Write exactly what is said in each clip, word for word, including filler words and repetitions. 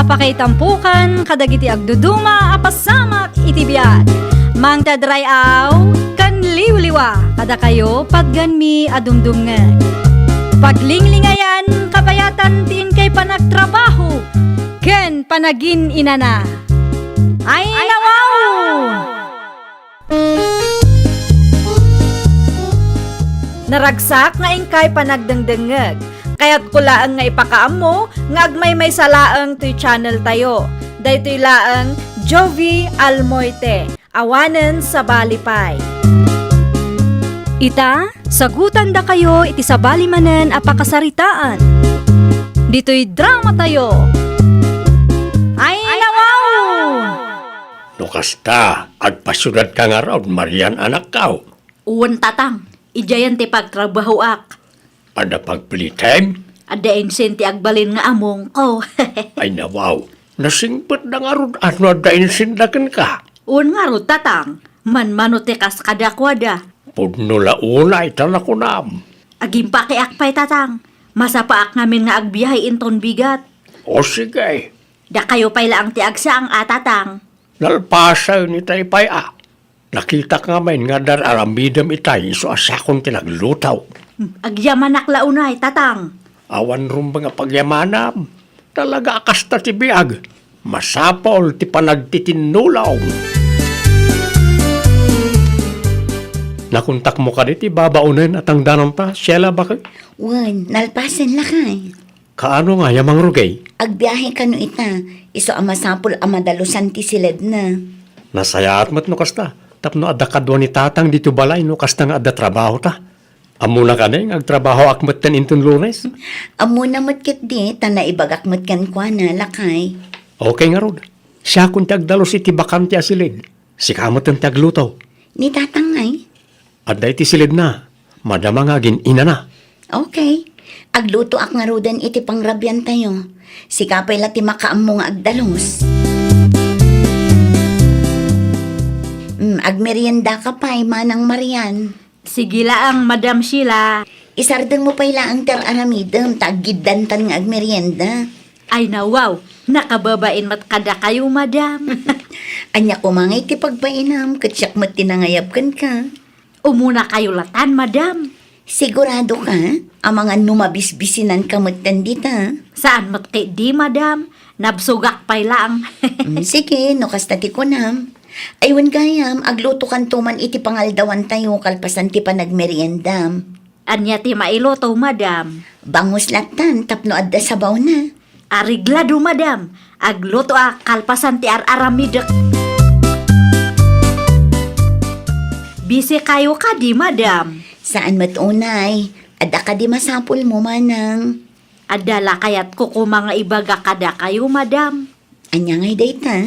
Pakaitampokan kadagiti agduduma a pasamak iti biag. Mangted ray-aw ken liwliwa kadakayo patganmi a dumdumngeg. Paglinglingayan kabayatan ti inkay panagtrabaho ken panagin-inana. Ay, nawaw! Naragsak nga inkay panagdengdengngeg. Kayatko laeng nga ipakaammo nga agmaymaysa laeng toy channel tayo. Daytoy laeng Jovie Almoite, awanen sabali pay. Ita, sagutandakayo iti sabali manen a pakasaritaan. Ditoy drama tayo. Ay, nawaw! No kasta, agpasiudadka ngarud, Marian, anakko. Wen, Tatang. Idiayen ti pagtrabahoak. Adda pag-playtime? Adda insin ti agbalin nga amongko. Ay, nawaw. Nasingpetda ngarud a no adda insinda kenka. Wen ngarud, Tatang. Manmano ti kas kadakuada. Pudno la unay ta nakunam. Agimpakiak pay, Tatang. Masapaak ngamin nga agbiahe inton bigat. O, sige. Dakayo pay laeng ti agsang a, Tatang. Nalpasen itay pay a. Nakitak ngamin nga dar-aramidem itay isu a siakon ti nagluto. Hmm, agyamanak la unay, Tatang. Awan rumbeng a pagyamanam. Talaga a kasta ti biag. Masapul ti panagtitinnulong. Nakontakmo kadi ti babaonen a tangdananta, Sheila, baket? Wen, nalpasen lakay. Kaano ngay a mangrugay? Agbiahe kano ita, isu a masapul a madalusan ti siledna. Nasayaat met no kasta, tapno adda kadua ni Tatang ditoy balay no kasta nga adda trabahota. Ammona kadi nga agtrabahoak metten inton Lunes? Ammona met ketdi, ta naibagak met kenkuana, lakay. Okay ngarud. Siakon ti agdalus iti bakante a siled. Sika metten ti agluto. Ni Tatang ngay? Adda iti siledna. Madama nga agin-inana. Okay. Aglutoak ngaruden iti pangrabiantayo. Sika pay la ti makaammo nga agdalus. Mm, agmeriendaka pay, Manang Marian. Sige laeng, Madam Sheila. Isardengmo pay laeng ti ar-aramidem ta aggiddantan nga agmerienda. Ay, nawaw, nakababain met kadakayo, Madam. Ania koma ngay ti pagbainam, ket siak met ti nangayab kenka. Umunakayo latan, Madam. Sigurado ka? Amangan no mabisbisinanka metten dita. Saan met ketdi, Madam. Nabsogak pay laeng. Mm, sige, no kasta ti kunam. Ay, wen gayam, aglutokanto man iti pangaldawantayo kalpasan ti panagmeriendam. Ania ti mailuto, Madam? Bangus latan tapno adda sabawna. Areglado, Madam. Aglutoak kalpasan ti ar-aramidek. Busy kayo kadi, Madam? Saan met unay. Adda kadi masapulmo, Manang? Adda la kayatko koma nga ibaga kadakayo, Madam. Ania ngay dayta?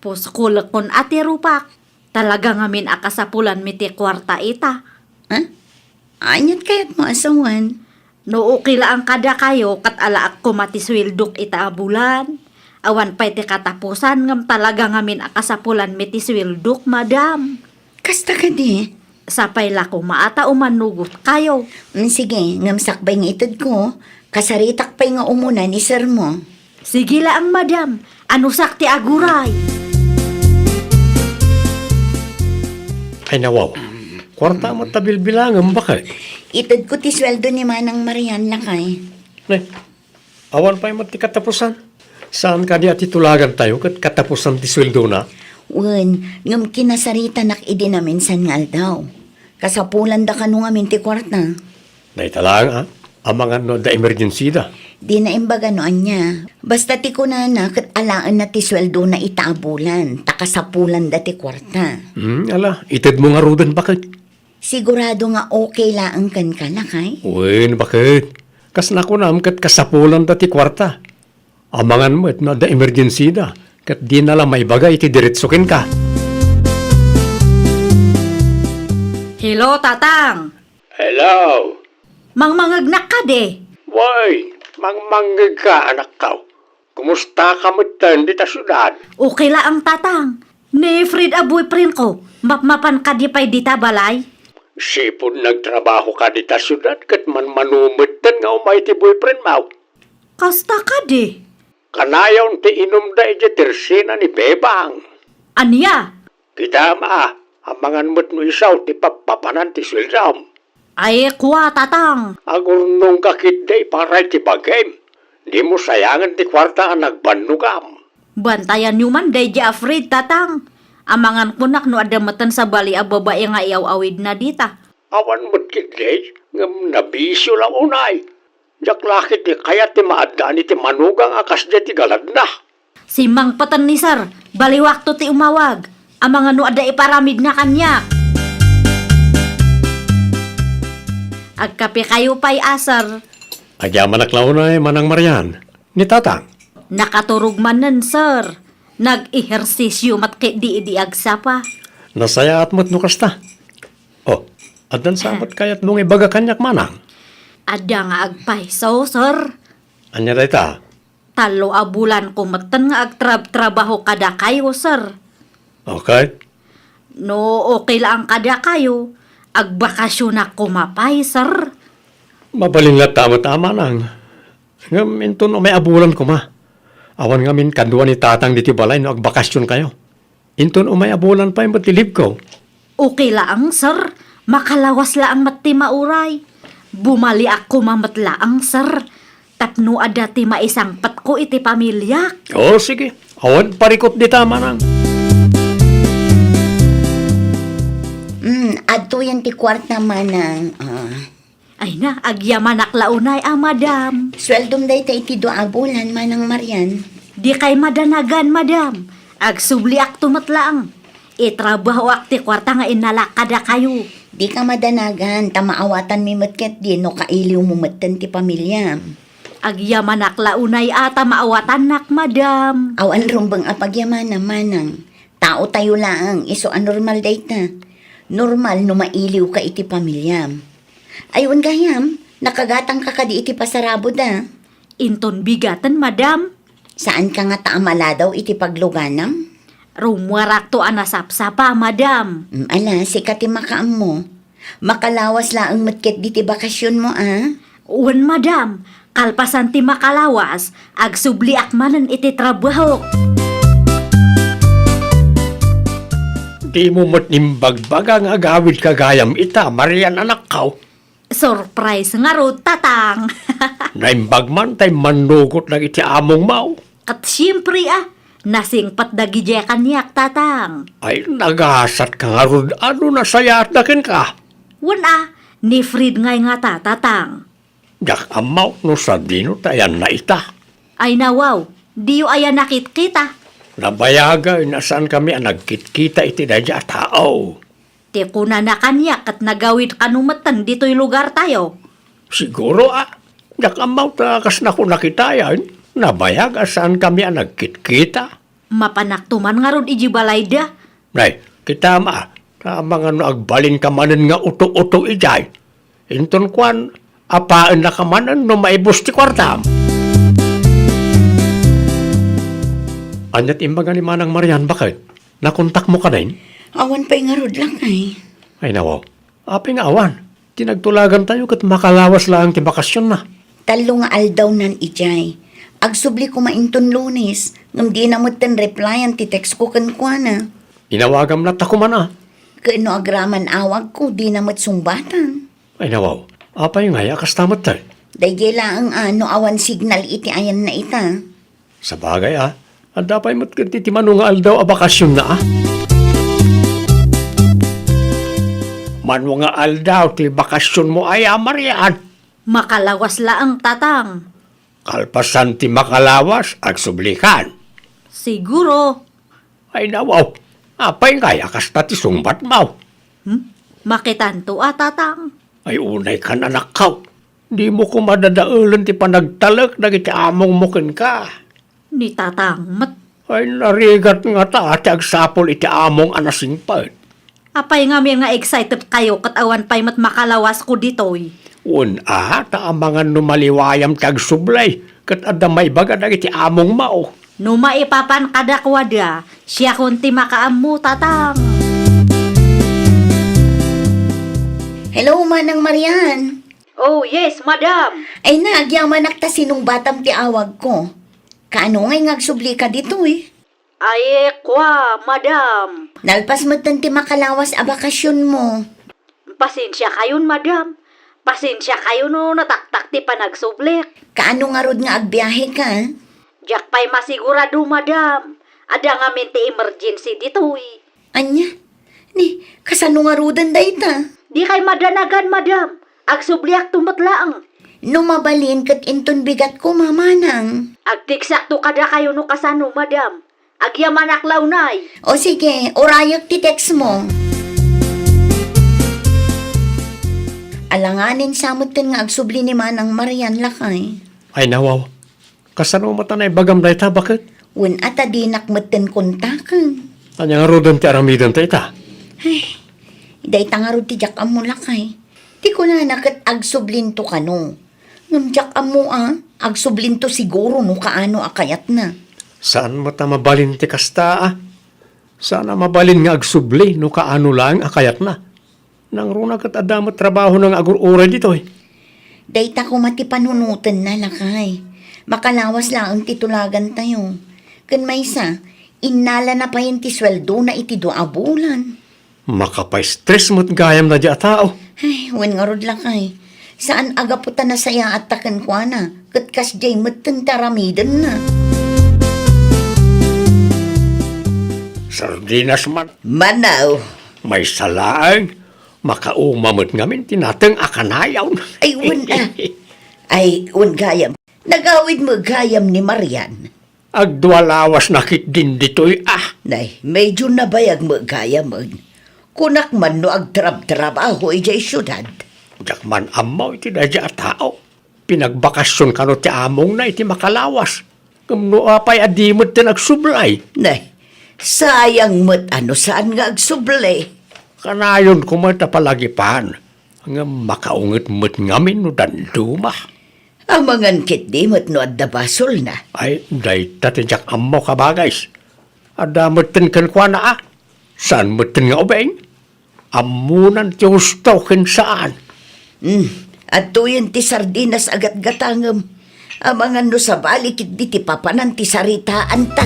Puskolekon a ti rupak. Talaga ngamin a kasapulanmi ti kuarta ita. Ha? Aniat kayatmo a sawen? No okay laeng kadakayo, ket alaak koma ti sueldok ita a bulan. Awan pay ti katapusan, ngem talaga ngamin a kasapulanmi ti sueldok, Madam. Kasta kadi? Sapay la koma a ta umannugotkayo. Mm, sige, ngem sakbay nga itedko, kasaritak pay nga umuna ni sermo. Sige laeng, Madam. Anusak ti aguray. Ay, nawaw. Kuarta met ta bilbilangem, baket? Itedko ti sueldo ni Manang Marian, lakay. Ne, awan pay met ti katapusan. Saan kadi a ti tulagantayo ket katapusan ti sueldona? Wen, ngem kinasaritanak idi naminsan nga aldaw. Kasapulanda kano ngamin ti kuarta? Dayta laeng, a. Amangan no adda emergensida. Dina imbaga no ania. Basta ti kunana ket alaenna ti sueldona ita a bulan, ta kasapulanda ti kuarta. Hmm, ala, itedmo ngaruden, baket? Sigurado nga okay laeng kenka, lakay? Wen, baket? Kas nakunam ket kasapulanda ti kuarta. Amangan met no adda emergensida, ket dina la maibaga iti diretso kenka. Hello, Tatang! Hello! Mangmangegnak kadi? Wen, mangmangegka, anakko. Kumustaka metten dita siudad? Okay laeng, Tatang. Ni Fred a boyfriendko, mapmapan kadi pay dita balay? Sipud nagtrabahoka dita siudad ket manmano metten nga umay ti boyfriendmo. Kasta kadi? Kanayon ti inumda idiay tersena ni Bebang. Ania? Kitam a, amangan met no isu ti pappapanan ti sueldom. Ay, kua, Tatang. Agurnongka ketdi, iparay ti bagim. Dimo sayangen ti kuarta a nagbannogam. Bantayanyo man daydiay a Fred, Tatang. Amangan konak no adda metten sabali a babai nga iaw-awidna dita. Awan met ketdi, ngem nabisio la unay. Diak la ketdi kayat ti maaddaan iti manugang a kasdiay ti galadna. Simmangpeten ni Sir, baliwakto ti umawag. Amangan no adda iparamidna kaniak. Agkapekayo pay a, Sir. Agyamanak la unay, Manang Marian. Ni Tatang? Nakaturog manen, Sir. Nag-ehersisyo met ketdi idi agsapa. Nasayaat met no kasta. Oh, addan sa met kayatmo nga ibaga kaniak, Manang? Adda nga agpayso, Sir. Ania dayta? Tallo a bulanko metten nga agtrabtrabaho kadakayo, Sir. Okay. No okay laeng kadakayo, agbakasionak koma pay, Sir. Mabalin latta met a, Manang. Ngem inton umay a bulan koma, awan ngamin kadua ni Tatang ditoy balay no agbakasionkayo. Inton umay a bulan pay met ti leave-ko. Okay laeng, Sir. Makalawas laeng met ti mauray. Bumaliak koma met laeng, Sir. Tapno adda ti maisangpetko iti pamiliak. Oh, sige. Awan parikut dita, Manang. Mm, adtoyen ti kuarta, Manang. Ah. Ay na, agyamanak la unay a, Madam. Sueldom dayta iti dua a bulan, Manang Marian. Dikay madanagan, Madam. Agsubliakto met laeng. Itrabahoak ti kuarta nga innalak kadakayo. Dika madanagan, ta maawatanmi met ketdi no kailiwmo metten ti pamiliam. Agyamanak la unay a ta maawatannak, Madam. Awan rumbeng a pagyamanam, Manang. Taotayo laeng, isu a normal dayta. Normal no mailiwka iti pamiliam. Ay, wen gayam, nakagatangka kadi iti pasarabod a? Inton bigaten, Madam. Saanka ngata a maladaw iti pagluganam? Rummuarakto a nasapsapa, Madam. Mm, ala, sika ti makaammo. Makalawas laeng met ketdi ti bakasionmo a? Wen, Madam. Kalpasan ti makalawas, agsubliak manen iti trabahok. Dimo met imbagbaga nga agawidka gayam ita, Marian, anakko. Surprise ngarud, Tatang. Naimbag man tay mannugot dagiti amongmo. Ket siempre a, nasingpet dagidiay kaniak, Tatang. Ay, nagasatka ngarud a no nasayaatda kenka. Wen a, ni Fred ngay ngata, Tatang. Diak ammo no sadino ti ayanna ita. Ay nawaw, diyo aya nakitkita? Nabayag a saankamin a nagkitkita iti daydiay a tao. Ti kunana kaniak ket nagawid kano metten ditoy lugartayo. Siguro a, diak ammo ta kasna kunana ita, nabayag a saankamin a nagkitkita. Mapanakto man ngarud idiay balayda. Nay, kitam a, ta amangan no agbalinka manen nga uto-uto idiay. Inton kuan, apaennaka manen no maibus ti kuartam. Ania ti imbaga ni Manang Marian, baket? Nakontakmo kadin? Awan pay ngarud, lakay. Ay, nawaw. Apay nga awan? Ti nagtulagantayo ket makalawas laeng ti bakasionna. Tallo nga aldawnan idiay. Agsubli koma inton Lunes, ngem dina metten replyan ti textko kenkuana. Inawagam latta koma a. Ken no agraman awagko, dina met sungbatan. Ay, nawaw. Apay ngay a kasta metten? Daydiay laeng a no awan signal iti ayanna ita. Sabagay a, adda pay met ketdi ti mano nga aldaw a bakasionna a. Mano nga aldaw ti bakasionmo aya, Marian? Makalawas laeng, Tatang. Kalpasan ti makalawas, agsublikan. Siguro. Ay, nawaw. Apay ngay a kasta ti sungbatmo? Hmm? Makitanto a, Tatang. Ay, unaykan, anakko. Dimo koma dadaelen ti panagtalek dagiti amongmo kenka. Ni Tatang met. Ay, narigat ngata ti agsapul iti among a nasingpet. Apay ngamin nga excited kayo ket awan pay met makalawasko ditoy? Wen a, ta amangan no maliwayam ti agsubli ket adda maibaga dagiti amongmo. No maipapan kadakuada, siakon ti makaammo, Tatang. Hello, Manang Marian. Oh, yes, Madam. Ay na, agyamanak ta sinungbatam ti awagko. Kaano ngay nga agsublika ditoy? Ay, kua, madam. Nalpas metten ti makalawas a bakasionmo. Pasensiakayon, madam. Pasensiakayo no nataktak ti panagsublek. Kaano ngarud nga agbiaheka? Diak pay masigurado, madam. Adda ngamin ti emergency ditoy. Ania? Ni, kasano ngaruden dayta? Dikay madanagan, madam. Agsubliakto met laeng. No mabalin ket inton bigatko, Manang. Agteksakto kadakayo no kasano, madam. Agyamanak la unay. O sige, urayek ti text mo. Alanganin sa metten nga agsubli ni Manang Marian, lakay. Ay, nawaw. Kasano met a naibagam dayta, baket? Wen a ta dinak metten kontaken. Ania ngaruden ti aramidenta ita? Ay, dayta ngarud ti diak ammo, lakay. Ti kunana ket agsublinto kano. Ngem diak ammo a, agsublinto siguro no kaano a kayatna. Saan met a mabalin ti kasta, a? Saan a mabalin nga agsubli no kaano laeng a kayatna. Nangruna ket adda met trabahona nga agur-uray ditoy. Dayta koma ti panunotenna, lakay. Makalawas laeng ti tulagantayo. Ken maysa, innalana payen ti sueldona iti dua a bulan. Makapaistres met gayam daydiay a tao. Ay, wen ngarud, lakay. Saan a gapu ta nasayaatta kenkuana, ket kasdiay metten ti aramidenna. Sardinas man. Manaw. Maysa laeng, makauma met ngamin ti nateng a kanayon. Ay, wen, a. Ay, wen gayam. Nagawid met gayam ni Marian. Agdua lawas na ketdin ditoy, a. Nay, medyo nabayag met gayamen. Kunak man no agtrabtrabaho idiay siudad. Diak man ammo iti daydiay a tao. Pinagbakasion kano ti amongna iti makalawas. Ngem no apay a di metten agsublay? Nay, sayang met a no saan nga agsubli. Kanayon koma ta palagipan. Ngem makaunget met ngamin no danduma. Amangan ketdi met no adda basolna. Ay, dayta ti diak ammo, kabagis. Adda metten kenkuana, a. Saan metten nga ubing? Ammonan ti husto ken saan. Hmm, adtoyen ti sardinas a gatgatangem. Amangan no sabali ketdi ti papanan ti saritaanta.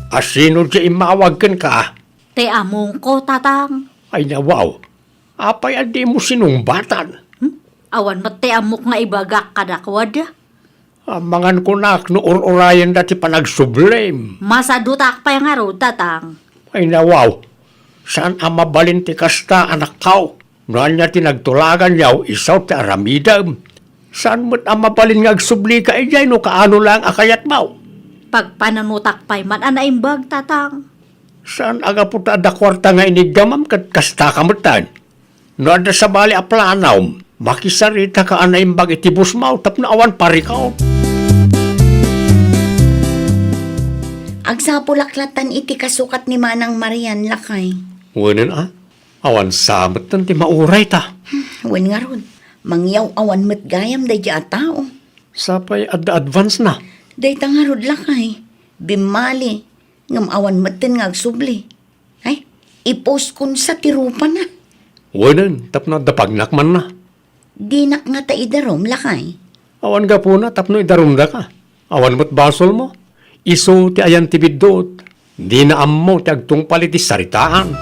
A, sino ti immawag kenka? Ti amongko, tatang. Ay, nawaw. Apay a dimo sinungbatan? Hmm? Awan met ti ammok nga ibagak kadakuada. Amangan kunak no ur-urayenda ti panagsublim. Masadutak pay ngarud, tatang. Ay, nawaw. Saan a mabalin ti kasta, anakko. No ania ti nagtulaganyo, isu ti aramidem. Saan met a mabalin nga agsublika idiay no kaano laeng a kayatmo? Pagpananutak pay man a naimbag, tatang. Saan a gapu ta adda kuarta nga iniggamam ket kastaka metten? No adda sabali a planom, makisaritaka a naimbag iti bosmo tapno awan parikut. Agsapulak latan iti kasukat ni Manang Marian, lakay. Wenen a, awan sa metten ti maurayta. Wen ngarud, mangyaw-awan met gayam daydiay a tao. Sapay adda advance na. Dayta ngarud, lakay. Bimmali, ngem awan metten nga agsubli. Ay, i-post kon sa ti rupana. Wenen, tapno adda pagnak manna. Dinak ngata idarum, lakay. Awan gapuna tapno idarumdaka. Awan met basolmo. Isu ti ayan ti biddut. Dina ammo ti agtungpal iti saritaan.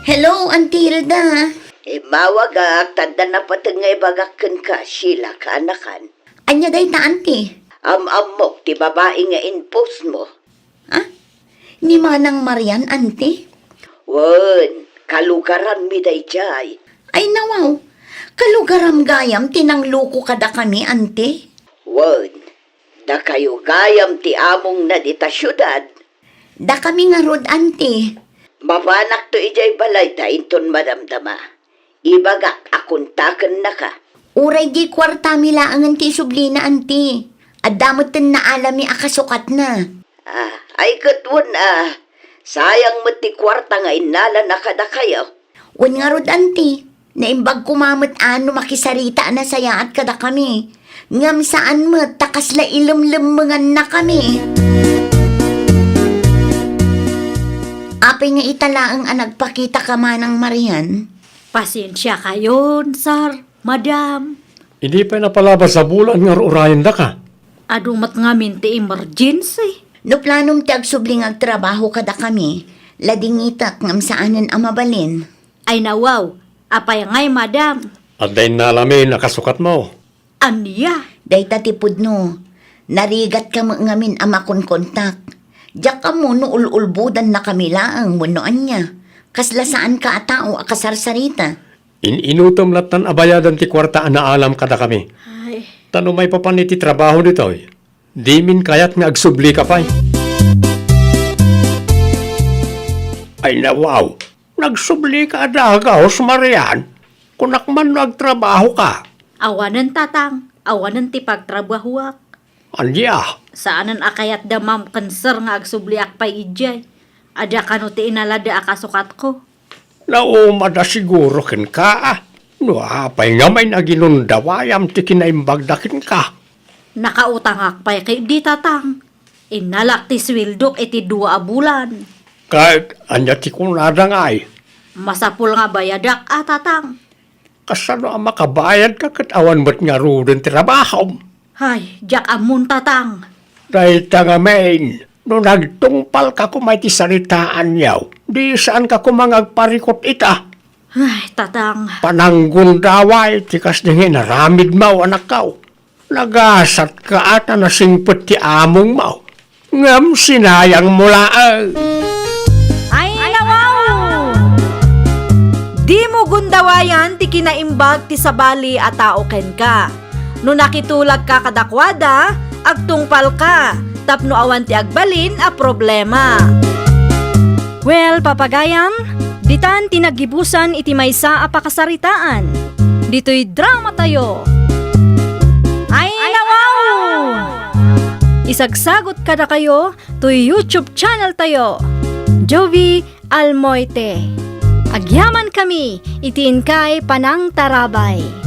Hello, Auntie Hilda. Immawagak, ta adda napateg nga ibagak kenka, Sheila, kaanakan. Ania dayta, Auntie? Am-ammok ti babai nga in-post mo. Ha? Ni Manang Marian, Auntie? Wen, kalugaranmi daydiay. Ay, nawaw. Kalugaram gayam ti nangloko kadakami, Auntie? Wen, dakayo gayam ti amongna dita siudad. Dakami ngarud, Auntie. Mapanakto idiay balay ta inton madamdama. Ibagak a kontakennaka. Uray di kuartami laengen ti isublina, Auntie. Adda metten naalami a kasukatna. Ah, ay ket wen a, sayang met ti kuarta nga innalana kadakayo. Wen ngarud, Auntie, naimbag koma met a no makisarita a nasayaat kadakami. Ngem saan met ta kasla ilemlemmengannakami. Apay nga ita laeng a nagpakitaka, Manang Marian? Pasensiakayon, sir. Madam. Idi pay napalabas a bulan nga ur-urayendaka? Adu met ngamin ti emergency. No planom ti agsubli nga agtrabaho kadakami, ladingitak ngem saanen a mabalin. Ay nawaw, apay ngay, madam? Adda innalamin a kasukatmo. Ania? Dayta ti pudno. Narigatka met ngamin a makonkontak. Diak ammo no ul-ulbodannakami laeng wenno ania. Kasla saanka a tao a kasarsarita. In-inutem lattan a bayadan ti kuarta a naalam kadakami. Ay. Ta no maipapan iti trabaho ditoy, dimin kayat nga agsublika pay. Ay nawaw, nagsublika a dagus, Marian. Kunak man no agtrabahoka. Awanen, tatang, awanen ti pagtrabahoak. Ania? Saanen a kayat da Ma'am ken Sir nga agsubliak pay idiay. Adda kano ti inalada a kasukatko. Naumada siguro kenka, a. No apay nga may naginundawayam ti kinaimbagda kenka? Nakautangak pay ketdi, tatang. Innalak ti suweldok iti dua a bulan. Ket ania ti kunada ngay? Masapul nga bayadak a, tatang. Kasano a makabayadka ket awan met ngaruden ti trabahom? Ay, diak ammon, tatang. Dayta ngamin, no nagtungpalka koma iti saritaanyo, di saanka koma nga agparikut ita. Ay, tatang. Pananggundaway ti kasdi nga inaramidmo, anakko. Nagasatka a ta nasingpet ti amongmo. Ngem sinayangmo laeng. Ay, nawaw! Dimo gundawayan ti kinaimbag ti sabali a tao kenka. No nakitulagka kadakuada, agtungpalka tapno awan ti agbalin a problema. Well, papagayam, ditan ti naggibusan iti maysa a pakasaritaan. Ditoy dramatayo. Ay, nawaw! Isagsagot kadakayo toy YouTube channel tayo, Jovi Almoite. Agyaman kami iti inkay panangtarabay.